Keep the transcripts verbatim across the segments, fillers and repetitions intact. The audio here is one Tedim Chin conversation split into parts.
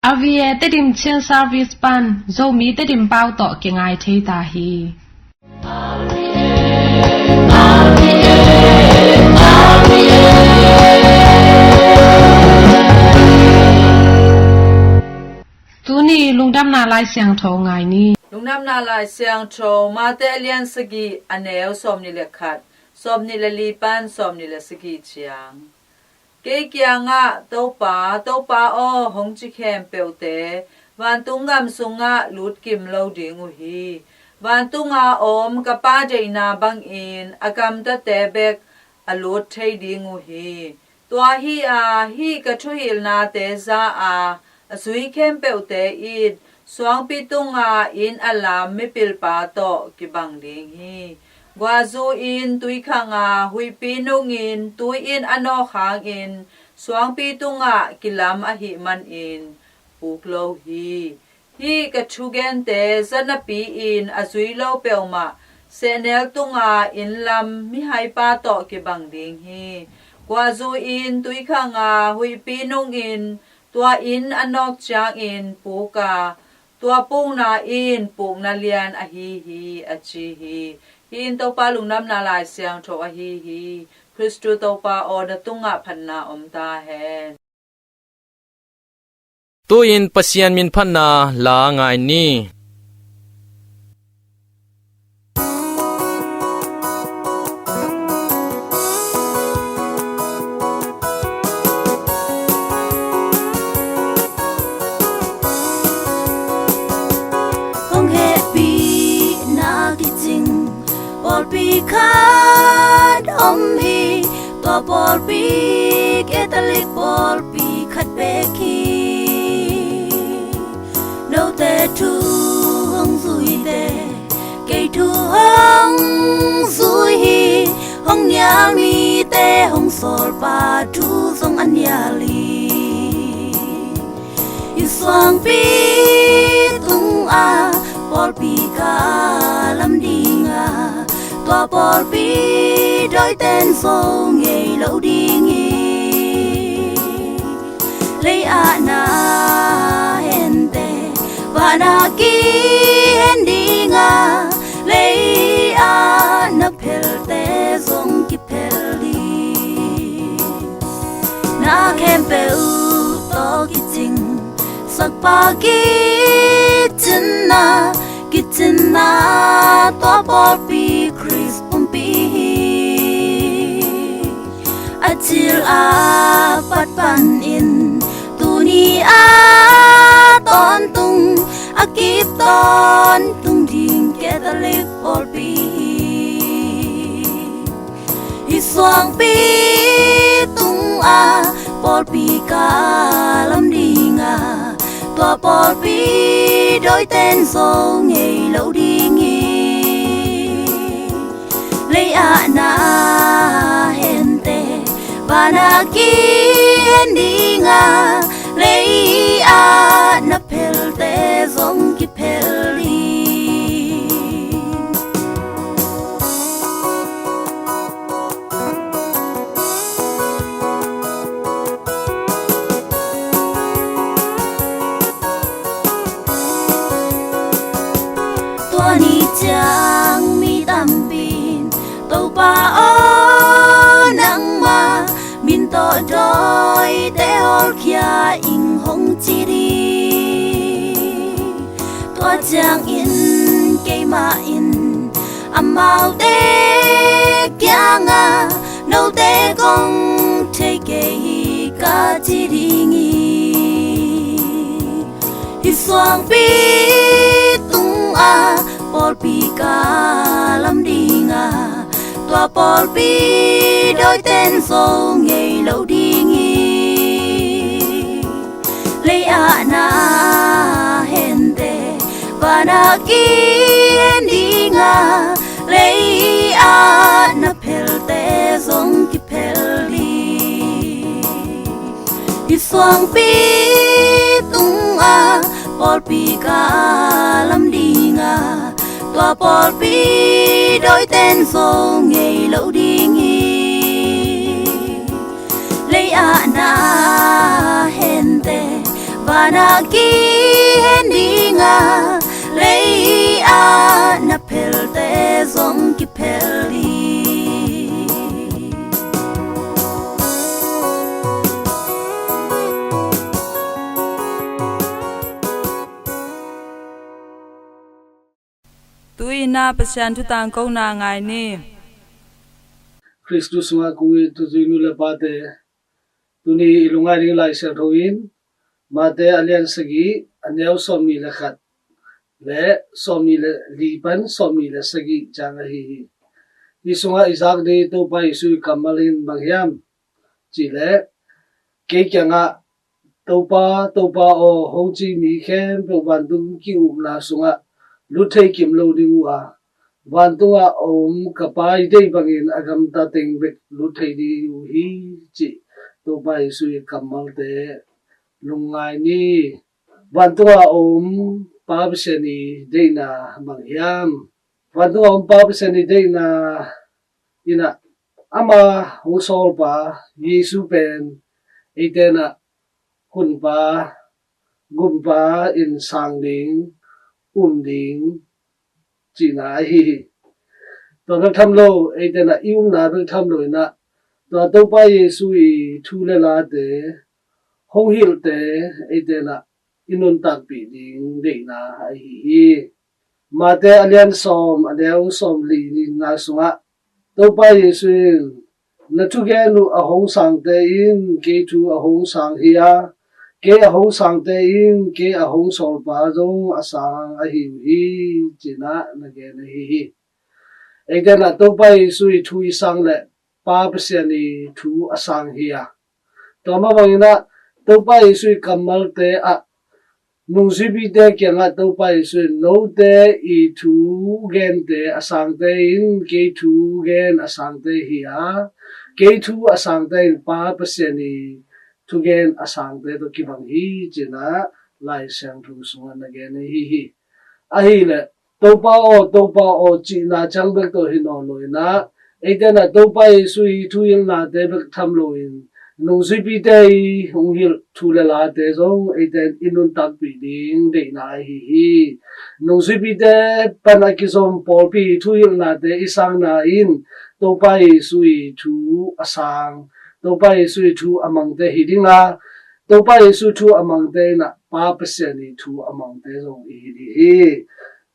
R V A Tedim Chin Service pan Zomi Tedim pau tawh kingai thei ta hi. Tuni Lungdamna Lai Siangtho ngai ni. Lungdamna Lai Siangtho, Mate a lian sagih, a neu sawmnih le khat, sawmnih le li pan sawmnih le sagih ciang. Kei kiangah, "Topa, Topa aw," hong ci khempeuhte, vantung gam sungah lut kim lo ding uh hi. Vantunga om ka Pa deihna bangin a gamtate bek a lut thei ding uh hi. Tua hi a, hih ka thuhilhnate za a, a zui khempeuhte in suangpi tunga inn a lam mipilpa tawh kibang ding hi. Guahzu in tui khang a, huihpi nungin tui in a nawk hangin suangpi tungah kilam ahih manin puk lo hi. Hih ka thugente za napi-in a zui lo peuhmah sehnel tunga inn lam mihaipa tawh kibang ding hi. Guahzu in tui khang a, huihpi nungin tua inn a nawk ciangin puk a, tua pukna in pukna lian ahi hi, a ci hi. Hih in Topa Lungdamna Lai Siangtho ahi hi. Khristu Topa aw, na tungah phatna om ta hen. Tu-in Pasian min phatna la ngai ni. Hong hehpihna kicing pawlpi khat om hi. Tua pawlpi Catholic pawlpi khat bek hi. Note thu hong zuite, kei thu hong zui hi. Hong nial mite hong sawlpa thu zong a nial hi. Hih suangpi tungah pawlpi ka lam ding a, tua pawlpi dawiten zo ngei lo ding hi. Lei-ah na hente vanah kihen ding a, lei-ah na phelte zong kiphel ding. Na khempeuh tawh kicing sakpa kicinna, kicinna tua pawlpi Khrist pumpi hi. A cil a pat panin tuni a tawntung, a kip tawntung ding Catholic pawlpi hi. Hih suangpi tungah pawlpi ka lam ding a, tua pawlpi dawiten zo ngei lo ding hi. Lei-ah na hente vanah kihen ding a, lei-ah na phelte zong kiphel ding. Tua ni ciang mi tampin, "Topa aw, nangmah min tawh dawite hawlkhia ing," hong ci ding. Tua ciangin keimah in amaute kiangah, "Note kong thei kei hi," ka ci ding hi. Hih suangpi tungah pawlpi ka lam ding a, tua pawlpi dawiten zo ngei lo ding hi. Lei-ah na hente vanah kihen ding a, lei-ah na phelte zong kiphel ding. Hih suangpi tungah pawlpi ka lam ding a, tua pawlpi dawiten zo ngei lo ding hi. Lei-ah na hente Vanah kihen dinga, lei-ah na phelte zong kiphel ding. Tu-in ah Pasian thu tangkona ngai ni. Khristu sungah kong it thuzui nu le pate, tuni i lungngai ding Lai Siangtho in Mate a lian sagih, a neu sawmnih le khat le sawmnih le li pan sawmnih le sagih ciang ahi hi. Hi sungah i zak ding Topa Jesu i kammal in bang hiam cih leh, kei kiangah, "Topa, Topa aw," hong ci mi khempeuh vantung ki-ukna sungah lut thei kim lo ding uh a, vantungah a om ka Pa i deih bangin a gamta teng bek lut thei ding uh hi, cih Topa Jesu i kammalte lungngai ni. Vantungah a om Pa Pasian i deihna bang hiam? Vantungah a om Pa Pasian i deihna in ah, ama hong sawlpa Jesu pen eite in ah hunpa, gumpa in sang ding, um ding cihna ahi hi. Tua bek tham lo, eite in ah i umna bek tham lo in ah, tua Topa Jesu i thu le late, hong hilhte, eite in ah i nuntakpih ding deihna ahi hi. Mate a lian sawm, a neu sawmli lina sungah Topa Jesu in, "Na thugen uh a hong sangte in kei thu a hong sang hi a, kei a hong sangte in kei a hong sawlpa zong a sang ahi uh hi," ci-in ah na gen ahi hi. Eite in ah Topa Jesu i thu i sang leh Pa Pasian i thu a sang hi a, tua mah bangin ah Topa Jesu i kammalte ah nungzuipite kiangah Topa Jesu in, "Note i thu gente a sangte in kei thu gen a sangte hi a, kei thu a sangte in Pa Pasian i thugen a sangte tawh kibang hi," ci-in ah Lai Siangtho sungah na gen ahi hi. Ahileh, "Topa aw, Topa aw," cihna ciang bek tawh hi nawn lo in ah, eite in ah Topa Jesu i thuhilhnate bek tham loin, nungzuipite i hong hilh thu le late zong eite in i nuntakpih ding deihna ahi hi. Nungzuipite pan a kizom pawlpi i thuhilhnate i sangna in Topa Jesu i thu a sang, Topa Jesu i thu a mangte hi ding a, Topa Jesu thu a mangte in ah Pa Pasian i thu a mangte zong i hi ding hi.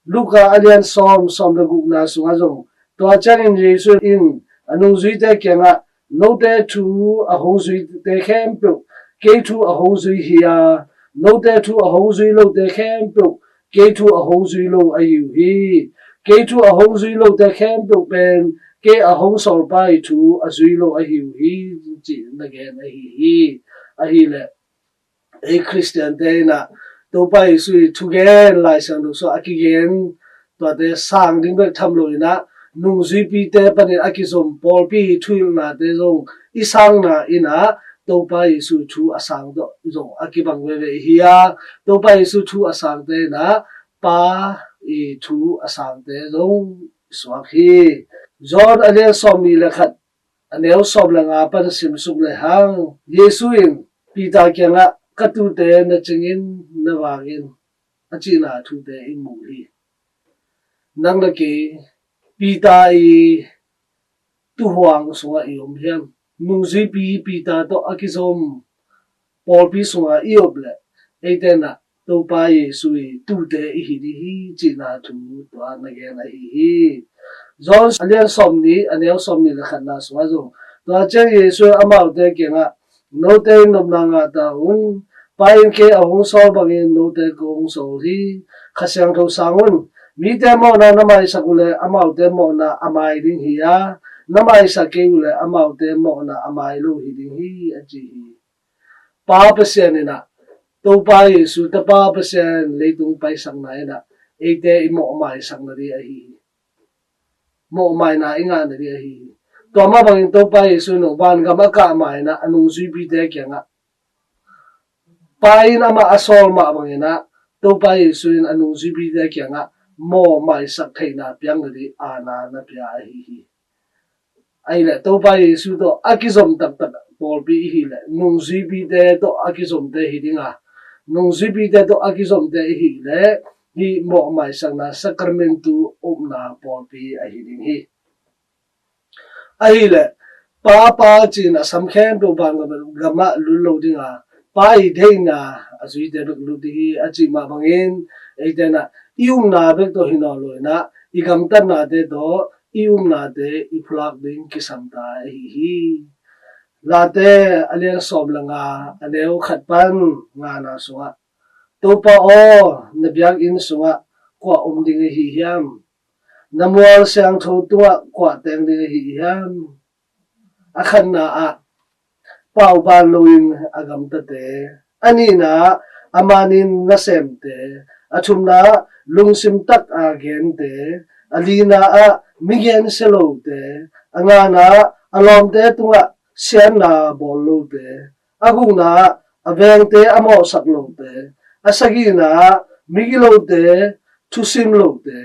Luka a lian sawm, sawm le gukna sungah zong, tua ciangin Jesu in a nungzuite kiangah, "Note thu a hong zuite khempeuh kei thu a hong zui hi a, note thu a hong zui lote khempeuh kei thu a hong zui lo ahi uh hi. Kei thu a hong zui lote khempeuh pen kei a hong sawlpa i thu a zui lo ahi uh hi," ci-in na gen ahi hi. Ahileh, ei Khristiante in ah Topa Jesu i thugen Lai Siangtho sungah a kigen tuate sang ding bek tham lo in ah, nungzuipite panin a kizom pawlpi i thuhilhnate zong i sangna in ah Topa Jesu thu a sang tawh zong a kibang veve hi a, Topa Jesu thu a sangte in ah Pa i thu a sangte zong i suak hi. John a lian sawmnih le khat, a neu sawm le nga pan simsuk le hang, Jesu in Peter kiangah, "Ka tuute na cingin na vangin," a cihna thute i mu hi. Nang le kei Peter i tuuhuang sungah i om hiam? Nungzuipi Peter tawh a kizom pawlpi sungah i om leh, eite in ah Topa Jesu i tuute i hi ding hi cihna thu tua na gen ahi hi. John a lian sawmnih, a neu sawmnih le khatna sungah zong, tua ciang Jesu in amaute kiangah, "Note in nopna ngah ta un. Pa in kei a hong sawl bangin note kong sawl hi. Kha Siangtho sang un. Mite mawhna na maisak uh leh amaute mawhna a mai ding hi a, na maisak kei uh leh amaute mawhna a mai lo hi ding hi," a ci hi. Pa Pasian in ah, Topa Jesu Tapa Pasian leitung paisakna in ah eite i mawhmaisakna ding ahi hi. Mawhmaina i ngahna ding ahi hi. Tua mah bangin Topa Jesu in ah vangam a kah ma in ah a nungzuipite kiangah, Pa in amah a sawl mah bangin ah Topa Jesu in a nungzuipite kiangah mawhmaisak theihna piakna ding aana na pia ahi hi. Ahileh Topa Jesu tawh a kizom taktak pawlpi i hi leh, nungzuipite tawh a kizomte hi ding a, nungzuipite tawh a kizomte i hih leh hih mawhmaisakna sakramentu upna pawlpi ahi ding hi. Ahih leh Pa, Pa ci-in a sam khempeuh vangam ah lut lo ding a, Pa i deihna a zuite bek lut ding hi a cih mah bangin eite in ah i upna bek tawh hi nawn lo in ah i gamtatnate tawh i upnate i phulak ding kisam ta ahi hi. Late a lian sawm le nga, a neu khat pan ngana sungah, Topa aw, na biakinn sungah kua om ding ahi hiam? Na mual siangtho tungah kua teng ding ahi hiam? A khatna ah pauban loin a gamtate, a nihna ah a manin nasemte, a thumna ah lungsim tak a gente, a lina ah migen sia lote, a ngana ah a lawmte tungah siatna bawl lote, a gukna ah a vengte a mawhsak lote, a sagihna ah migilote thusim lote,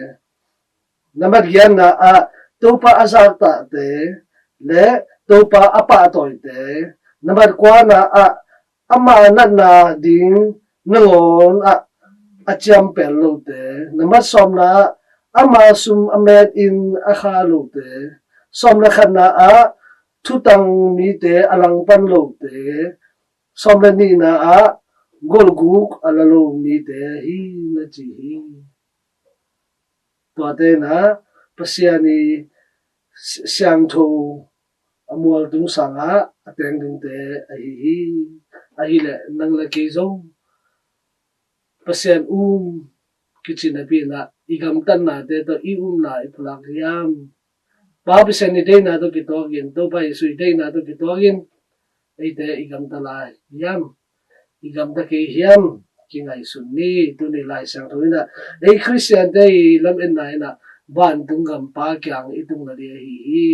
na mat giatna ah Topa a zaktahte le Topa a pahtawite, na mat kuana ah ama natna ding nangawn ah a ciampel lote, na mat sawmna ah ama sum a metin a kha lote, sawm le khatna ah thutang mite a langpan lote, sawm le nihna ah golguk a la lo mite hi, na ci hi. Tuate in ah Pasian i si-, siangtho a mualtung sangah a teng dingte ahi hi. Ahih leh nang le kei zong Pasian um kici napi in ah i gamtatnate tawh i upna i phulak hiam? Pa Pasian i deihna tawh kituakin, Topa Jesu i deihna tawh kituakin eite i gamta lai hiam? I gamta kei hiam? Kingaihsun ni. Tuni Lai Siangtho in ah ei Khristiante i lametna in ah vantung gam Pa kiang i tung nading ahi hi.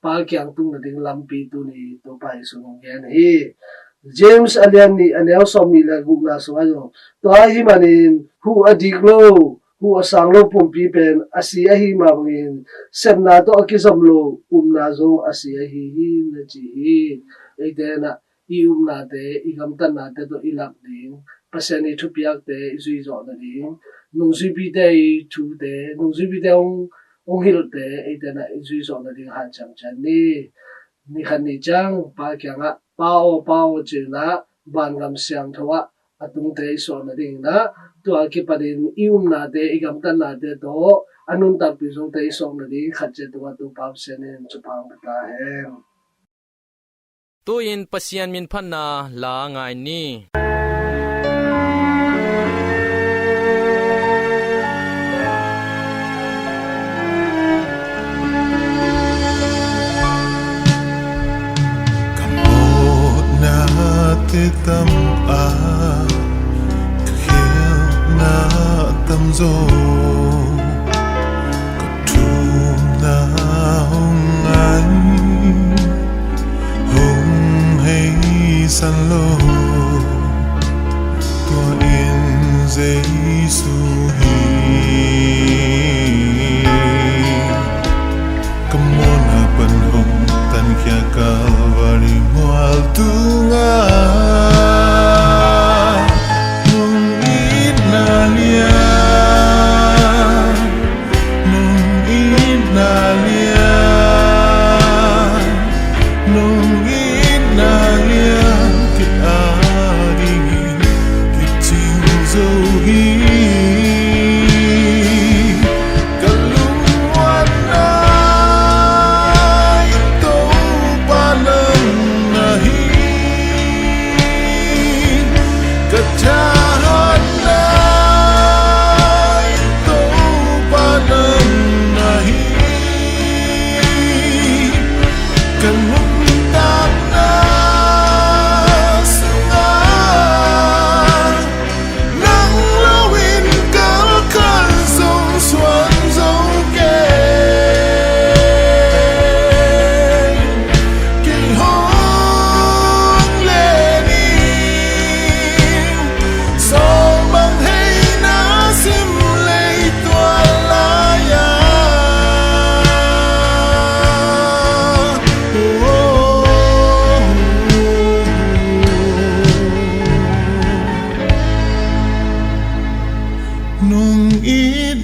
Pa kiang tung nading lampi tuni Topa Jesu in hong gen hi. James a lian nih, a neu sawmnih le gukna sungah zong, tua ahih manin huh a dik lo, huh a sang lo pumpi pen a si ahih mah bangin sepna tawh a kizom lo upna zong a si ahi hi, na ci hi. Eite in ah i upnate, i gamtatnate tawh i lak ding, Pasian i thupiakte i zui zawh nading, nungzuipite i thute, nungzuipite hong, hong hilhte eite in ah i zui zawh nading hanciam ciat ni. Ni khat ni ciang Pa kiangah, Pa aw, Pa aw ci-in ah vangam siangtho ah a tungte i suah nading in ah, tua kipanin i upnate, i gamtatnate tawh a nuntakpih zote i suah nading khat ciat tungah Topa Pasian in thupha hong pia ta hen. Tu-in Pasian min phatna la ngai ni. Ka mawhnate tam a, ka khialhna tam zaw, ka thumna hong ngai, hong heisan lo, tua in Jesu hi. Ka mawhna pan hong tankhia Kalvari mual tungah, nong itna lian, nong itna lian, nong itna lian, kei adingin kicing zo hi.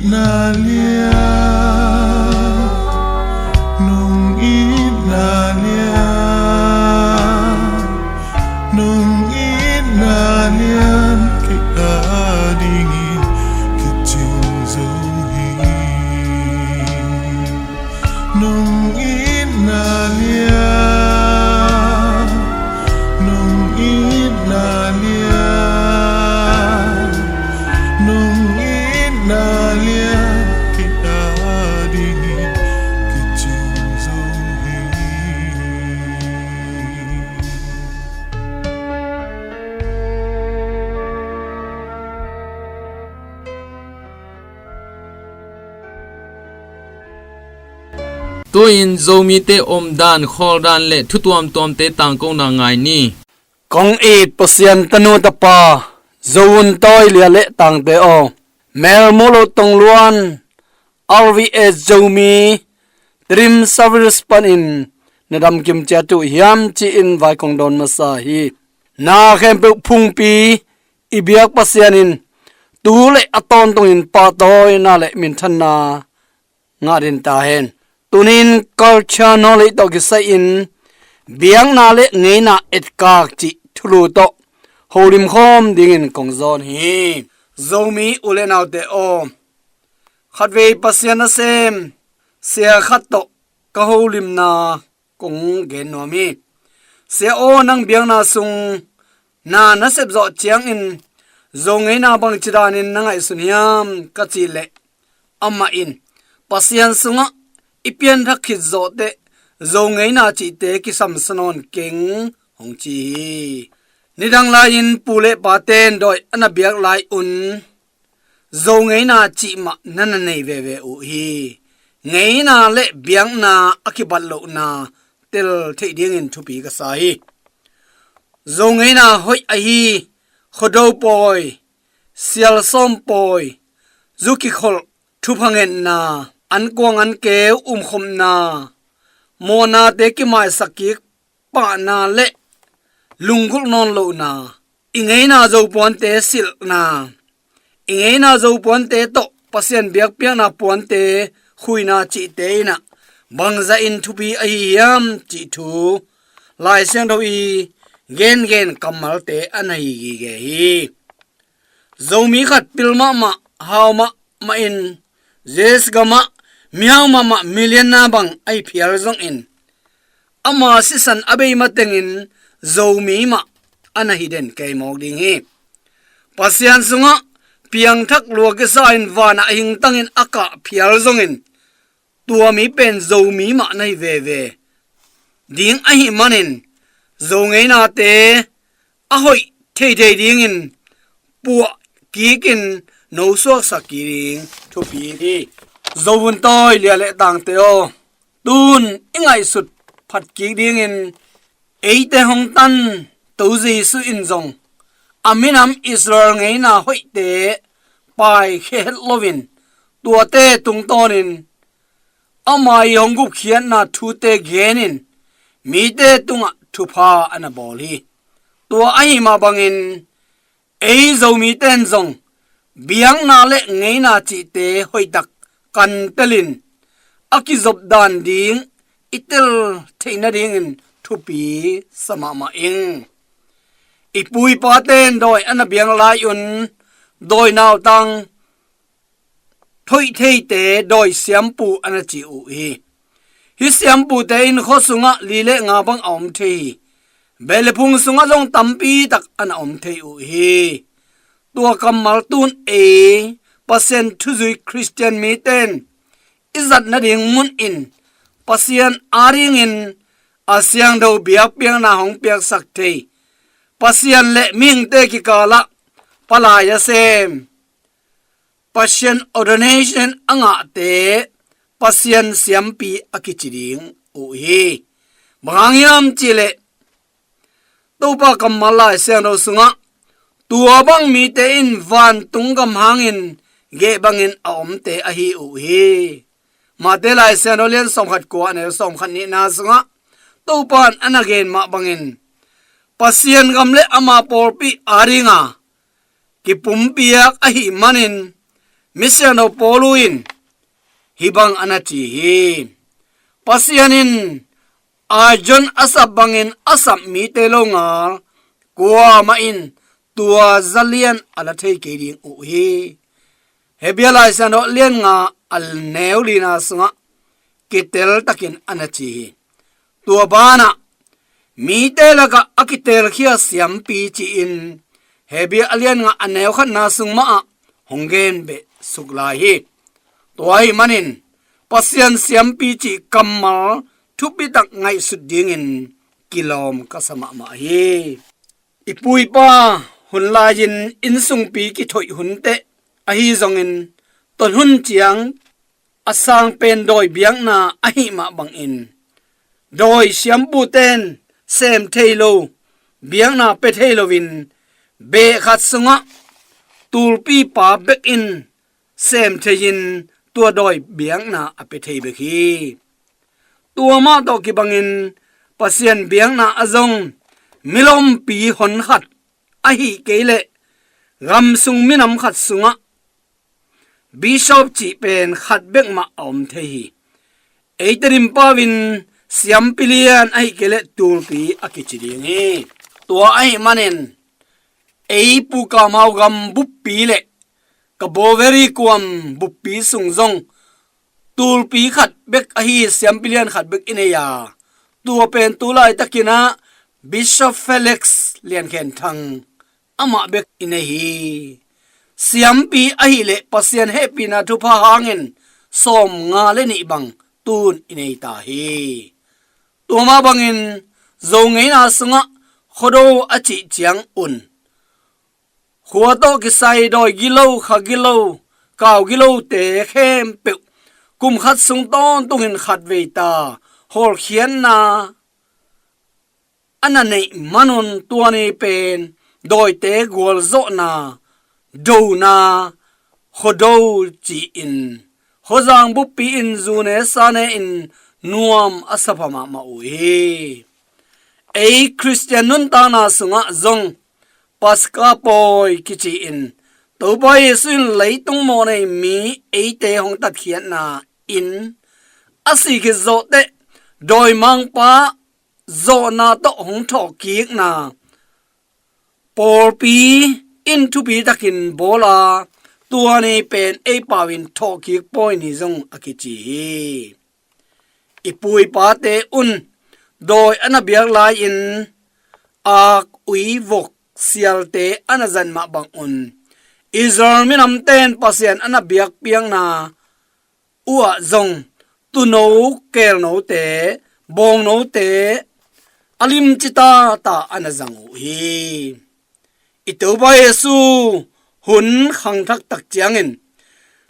Na lian, nong itna lian, nong itna lian, kei a dingin kicing zo hi. Nong itna lian, nong itna lian, nong itna lian, kei a dingin kicing zo hi. Tu-in Zomite omdan, khawldan le thu tuamtuamte tangkona ngai ni. Kong it Pasian tanu tapa, Zo vun tawi lia le tangte aw, mel muh loh tongluan, R V S Zomi Tedim Service panin na damkim ciat uh hiam ci-in vai kong dawn masa hi. Na khempeuh phungpi i biak Pasian in tu le a tawntungin pahtawina le minthanna ngah den ta hen. Tunin culture knowledge tawh kisai-in biakna le ngeina etkak cih thulu tawh holim khawm dingin kong zawn hi. Zomi u le naute aw, khatvei Pasian nasem sia khat tawh ka holimna kong gen nuam hi. Sia aw, nang biakna sung na na sep zawh ciangin Zo ngeina bangci danin na ngaihsun hiam, ka cih leh, amah in, Pasian sungah i pianthak khit zawh teh Zo ngeina cihte kisamsa nawn keng, hong ci hi. Nidang lai-in pu le paten dawi a na biak lai un Zo ngeina cih mah na na nei veve uh hi. Ngeina le biakna a kibat lohna tel theih dingin thupi ka sa hi. Zo ngeina hoih ahi Khuado pawi, sialsawm pawi, zu kikholh, thupha ngetna, ankuang ankeu umkhopna, mawhnate kimaisak kik pahna le lunggulh nawn lohna, i ngeina Zo puante silhna, i ngeina Zo puante tawh Pasian biakpiakna puante khuina cihte in ah bangzah in thupi ahi hiam cih thu Lai Siangtho i gengen kammalte a na hi gige hi. Zomi khat pil mahmah, hau mahmah in, U S gamah mihau mahmah million na bang ahi phial zongin, ama sisan a bei matengin Zomi mah a na hi den kei mawk ding hi. Pasian sungah piangthak lua kisa in vanah a hingtangin a kah phial zongin, tua mi pen Zomi mah na hi veve ding ahih manin, Zo ngeinate a hoih theithei dingin puah kikin nosuaksak kik ding thupi hi. Zo vun tawi lia le tangte aw, tun i ngaihsut phat kik dingin eite hong tan To Jesu in zong a minam Israel ngeina hoihte paikhia het loin, tuate tungtawnin ama i hong gupkhiatna thute genin mite tungah thupha a na bawl hi. Tua ahi mah bangin ei Zomite in zong biakna le ngeina cihte hoihtak kantelin a kizop dan ding i tel theih nadingin thupi sa mahmah ing. I pu i pate in dawi a na biak lai un dawi nautang thoih theite dawi siampu a na ci uh hi. Hih siampute in khua sungah li le nga bang a om thei hi. Beh le phung sungah zong tampi tak a na om thei uh hi. Tua kammal tun ei Pasian thuzui Khristian mite in i zat nading munin Pasian adingin a siangtho biakpiakna hong piaksak thei, Pasian le mihingte kikalah palai a sem, Pasian ordination a ngahte Pasian siampi a kici ding uh hi. Bang hang hiam cihleh Topa kammal Lai Siangtho sungah tua bang mite in vantung gam hangin geh bangin a omte ahi uh hi. Mate Lai Siangtho lian sawmkhat kua, a neu sawmkhat nihna sungah Topa in a na gen mah bangin Pasian gam le ama pawlpi adinga kipumpiak ahih manin Misiangtho Paulu in hih bang a na ci hi. Pasian in aizawl a sap bangin a sap mite longal kuamah in tua zalian a la thei kei ding uh hi. Hebru Lai Siangtho lian nga a neu lina sungah kiteltakin a na ci hi. Tua banah mite lakah a kitelkhia siampi ci-in Hebru a lian nga a neu khatna sung mahah hong gen beh suk lai hi. Tua ahih manin Pasian siampi cih kammal thupitak ngaihsut dingin kilawm ka sa mahmah hi. I pu i pa hun lai-in innsungpi kithoih hun teh ahi zongin, ton hun ciang a sang pen dawi biakna ahih mah bangin dawi siampu ten sem thei lo, biakna pia thei loin beh khat sungah tulpi pa bek in sem thei-in tua dawi biakna a pia thei bek hi. Tua mah tawh kibangin Pasian biakna ah zong milompi hon khat ahih kei leh gam sung minam khat sungah bishop cih pen khat bek mah a om thei hi. Ei Tedim pau-in siampi lian ahih kei leh tulpi a kici ding hi. Tua ahih manin ei Pu Kam Hau gam buppi leh Kalvari kuam buppi sung zong tulpi khat bek ahi siampi lian khat bek i nei a, tua pen tu laitakin ah Bishop Felix Lian Khen Thang amah bek i nei hi. Siampi ahih leh Pasian hehpihna thupha hangin sawmnga le nih bang tu-in i nei ta hi. Tua mah bangin Zo ngeina sungah Khuado a cih ciangun khua tawh kisai dawi gilo, kha gilo, kau gilote khempeuh kum khat sung tawntungin khatvei ta hawlkhiatna a na neih manun tua ni pen dawite gualzawhna, dona, Khuado ci-in, Khuazang buppi in zu ne sa ne-in nuam a sa pha mahmah uh hi. Ei Khristian nuntakna sungah zong Paska pawi kici-in Topa Jesu in leitung mawhnei mi eite hong tatkhiatna in a si khit zawh teh dawimangpa zawhna tawh hong thawhkikna pawlpi in thupitakin bawl a, tua ni pen ei pau-in thawhkik pawi ni zong a kici hi. I pu i pate un dawi a na biak lai-in ak, ui, vok, sialte a na zat mah bangun Israel minamte in Pasian a na biakpiakna uh ah zong tuuno, keelnote, bawngnote a limci tata a na zang uh hi. I Topa Jesu hun khangthak tak ciangin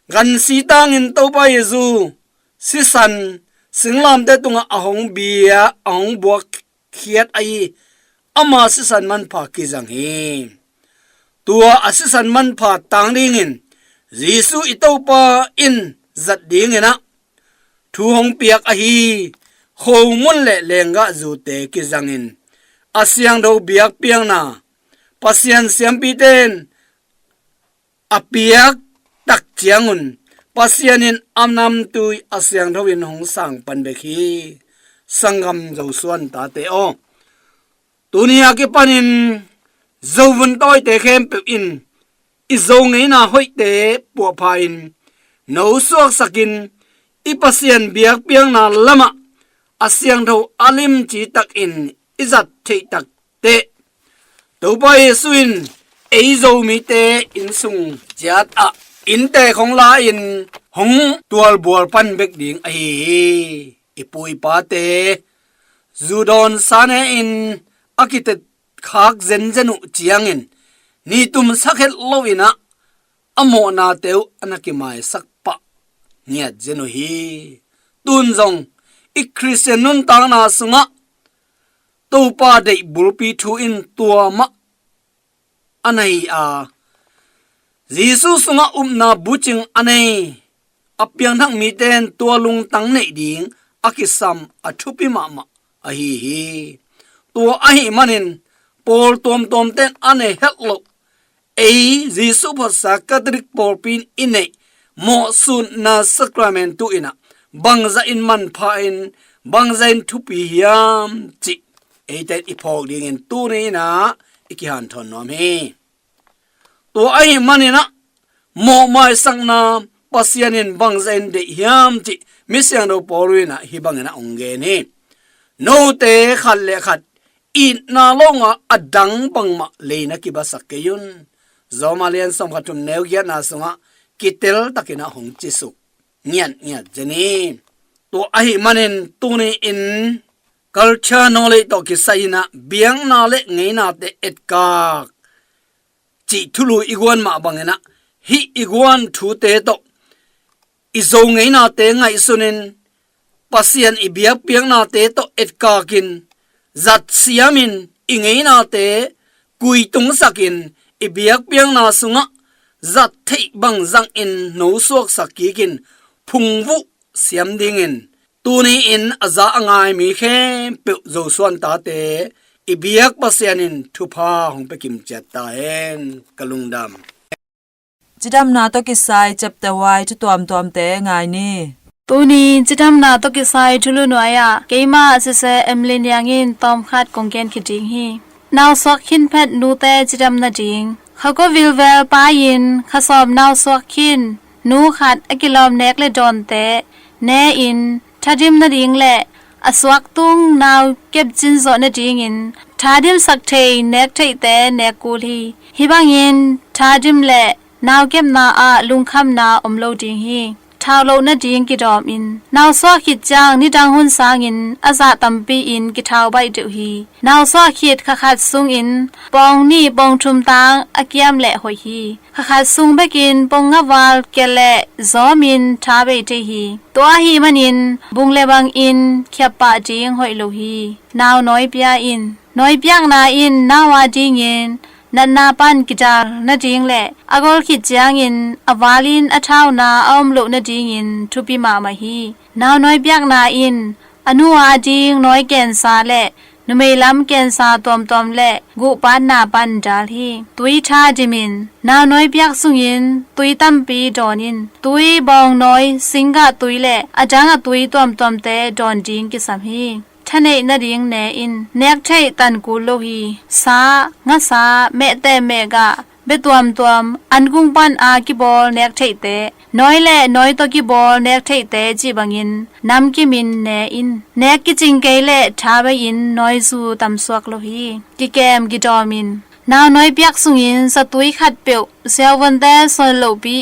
gansi tangin Topa Jesu sisan singlamteh tungah a hong bia, a hong buak khiat ahi ama sisan manpha kizang hi. Tua a sisan manpha tang dingin Jesu i Topa in zat dingin ah thu hong piak ahi khomun le lenggahzute kizangin a siangtho biakpiakna Pasian siampite in a piak tak ciangun Pasian in a namtui a siangtho in hong sang pan bek hi. Sanggam Zo suan tate aw, tuni a kipanin Zo vun tawite khempeuh in i Zo ngeina hoihte puahpha-in no suaksakin i Pasian biakpiakna lamah a siangtho a limci takin i zat theih tak teh Topa Jesu in ei Zomite innsung ciat ah inntek hong la-in hong tualbual pan bek ding ahi hi. I pu i pate zu dawn sa ne-in a kitetkhak zenzen uh ciangin nitumsak het loin ah a mawhnate uh a na kimaisak pah ngiat zen uh hi. Tun zong i Khristian nuntakna sungah Topa deih bulpi thu in tua mah a na hi a, Jesu sungah upna bucing a nei a piangthak mite in tua lungtang neih ding a kisam a thupi mahmah ahi hi. Tua ahih manin pawl tuamtuamte in a nei het loh ei Jesu photsa Catholic pawlpi in i neih mawhsutna sacrament tu in ah bangzah in manpha in, bangzah in thupi hiam cih eite in i phawk dingin tuni in ah i kihanthawn nuam hi. Tua ahih manin ah mawhmaisakna Pasian in bangzah in deih hiam cih Misiangtho Paul in ah hih bangin ah hong gen hi. Note khat le khat itna lo-in a dang bangmah lei na kibasak kei un. Rom a lian sawm khat thum neu giatna sungah kitel takin ah hong cisuk ngiatngiat zen hi. Tua ahih manin tuni in culture knowledge tawh kisai in ah biakna le ngeinate etkak cih thulu i guan mah bangin ah hih i guan thute tawh i Zo ngeinate ngaihsun in, Pasian i biakpiaknate tawh etkak in, zat siam in, i ngeinate kuitungsak in, i biakpiakna sungah zat theih bang zang in nosuaksak kik in, phungvuh siam dingin tuni in a za a ngai mi khempeuh Zosuan tate i biak Pasian in thupha hong pia kimciat ta hen. Ka lungdam. Cidamna tawh kisai chapter Y thu tuamtuamte ngai ni. Tuni cidamna tawh kisai thulu nuai-ah keimah Sise Emily Niang in tawmkhat kong gen khit ding hi. Nausuak khin phet nute cidam nading. Kha kua vilvel pai-in kha sawm nausuak khin nu khat a kilawm nek le dawnte ne-in thadim nading le a suaktung nau kepcin zawh nadingin thadimsak thei nek theihte nek kul hi. Hih bangin thadim le nau kepna ah lungkhamna om lo ding hi. Thau loh nading kidawmin nausuak khit ciang nidang hun sangin a zah tampi in kithau baih deuh hi. Nausuak khit kha khat sungin pawng nih pawng thum tang a kiam leh hoih hi. Kha khat sung bekin pawng nga val kia leh zawmin tha bei thei hi. Tua ahih manin bung le bangin khiap pah ding hoih lo hi. Nau nawi pia in, nawi piakna in nau a dingin natna pan kidal nading le a gol khit ciangin a valin a thauna a om loh nadingin thupi mahmah hi. Nau nawi piakna in a nu a ding nawi kensa le numei lam kensa tuamtuam le guhpatna pan dal hi. Tui tha dimin nau nawi piak sungin tui tampi dawn in tui bawng nawi singgah tui le a dang a tui tuamtuamte dawn ding kisam hi. Thaneih nading ne in nek theih tan kul lo hi. Sa, ngasa, mehteh mehgah, bia tuamtuam, an kung pan a kibawl nek theihte, nawi le nawi tawh kibawl nek theihte cih bangin namkimin ne in. Nek kicing kei leh tha bei-in nawizu tamsuak lo hi. Kikem kidawmin nau nawi piak sungin satui khatpeuh siavuante sawl lohpi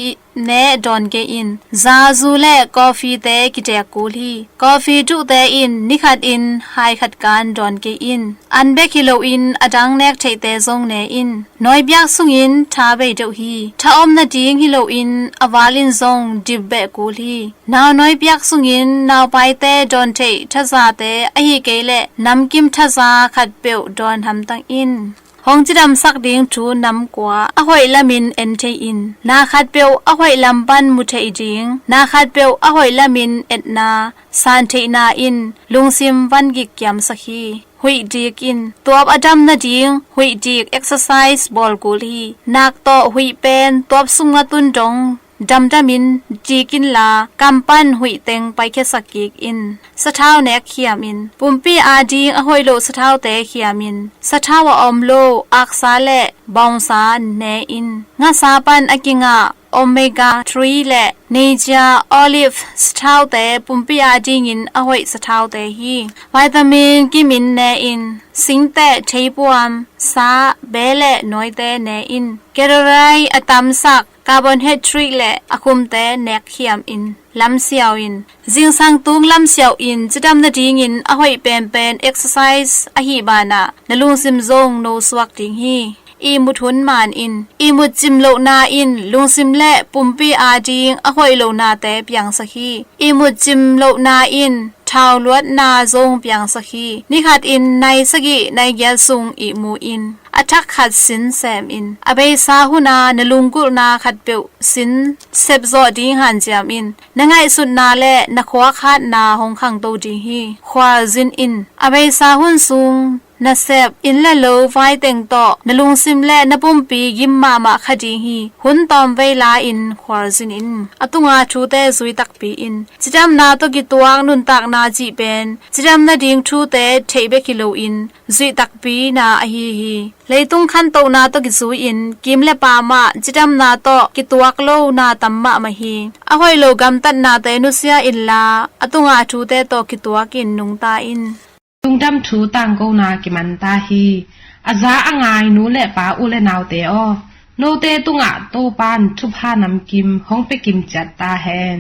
ne dawn kei in. Zazu le coffeete kitek kul hi. Coffee duhte in nikhat in hai khat kan dawn kei in. An bek hi loin a dang nek theihte zong ne in. Nawi piak sungin tha bei deuh hi. Tha om nading hi loin a valin zong dip beh kul hi. Nau nawi piak sungin naupaite dawn theih thazate ahih kei leh namkim thaza khatpeuh dawn hamtang in. Hong cidamsak ding thu nam kua a hoih lamin en thei in. Na khatpeuh a hoih lam pan mu thei ding, na khatpeuh a hoih lamin etna san theihna in lungsim van gik kiamsak hi. Huih dik in, tuap a dam nading huih dik exercise bawl kul hi. Nak tawh huih pen tuap sung a tun dong damdamin dik inla kam pan huih teng paikhiasak kik in. Sathau nek khiam in. Pumpi ading a hoih loh sathaute khiam in. Sathau a om lo aksa le bawngsa ne in. Ngasa pan a kingah omega three le neijia olive sathaute pumpi adingin a hoih sathaute hi. Vitamin kimin ne in. Singteh, theipuam, sa, be le nawite ne in. Calorie a tamsak carbohydrate le a khumte nek khiam in. Lamsiau in, zingsang tung lamsiau in cidam nadingin a hoih penpen exercise ahih banah na lungsim zong nosuak ding hi. Ihmut hun man in, ihmut cim lohna in lungsim le pumpi ading a hoih lohnate piangsak hi. Ihmut cim lohna in thau luatna zong piangsak hi. Nikhat in nai sagih nai giat sung ihmu in. A thak khat sin sem in. A beisa huna na lunggulhna khatpeuh sin sepzawh ding hanciam in. Na ngaihsutna le na khuak hatna hong khangto ding hi. Khualzin in. A beisa hun sung Nasep, inn le lo, vai teng tawh na lungsim le na pumpi gim mahmah kha ding hi. Hun tawmvei la-in khualzin in. A tunga thute zui takpi in. Cidamna tawh kituak nuntakna cih pen cidam nading thute theih bek hi loin zuih takpina ahi hi. Leitung khantohna tawh kizui-in kim le paam ah cidamna tawh kituak lo na tam mahmah hi. A hoih lo gamtatnate nusia inla, a tunga thute tawh kituakin nungta in. Lungdam thu tangkona kimanta hi. A za a ngai nu le pa, u le naute aw, note tungah Topan thupha namkim hong pia kimciat ta hen.